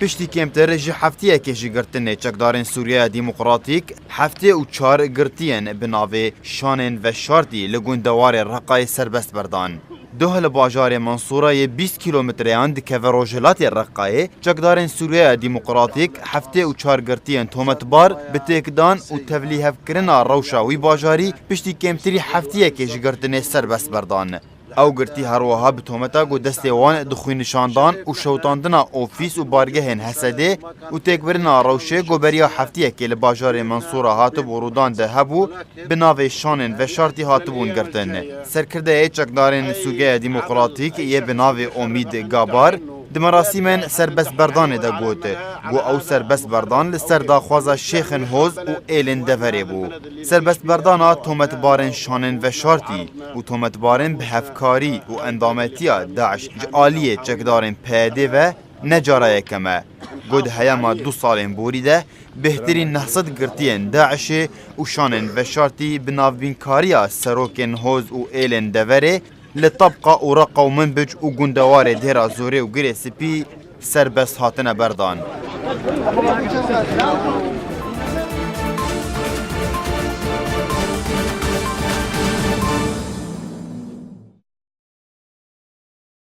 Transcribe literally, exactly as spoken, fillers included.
Piştî kêmtir ji heftiyekê ji girtinê çekdarên Sûriyeya Demokratîk heftê û çar girtiyên bi navê şanên veşartî li gundewarê Reqayê serbest berdan. Doh li bajarê Mensûra yê bîst kîlometreyan dikeve rojhilatê Reqayê, çekdarên Sûriyeya Demokratîk heftê û çar girtiyên tometbar bi têkdan û tevlîhevkirina rewşa wî bajarî piştî kêmtirî heftiyekê ji girtinê serbest berdan. Ew girtî her wiha bi tometa ku destê wan di xwînişandan û şewitandina ofîs û bargehên Hesedê û têkbirina rewşê ku beriya heftiyekê li bajarê Mensûra hatibû rûdan de hebû, bi navê şanên veşartî hatibûn girtin. Serkirdeyê çekdarên Sûriyeya Demokratîk yê bi navê Omîd Gabar di merasîmên serbestberdanê de got ku ew serbestberdan li ser daxwaza şêxên hoz û êlên deverê bû. Serbestberdana tometbarên şanên veşartî û tometbarên bi hevkarî û endametiya DAIŞ ji aliyê çekdarên P Y D ve ne cara yekem e. Got, heyama du salên borî de bêhtirî neh sed girtiyên DAIŞê û şanên veşartî bi navbînkariya serokên hoz û êlên deverê li Tabqa û Reqa û Minbic û gundewarê Dêra Zorê û Girê Spî serbest hatine berdan.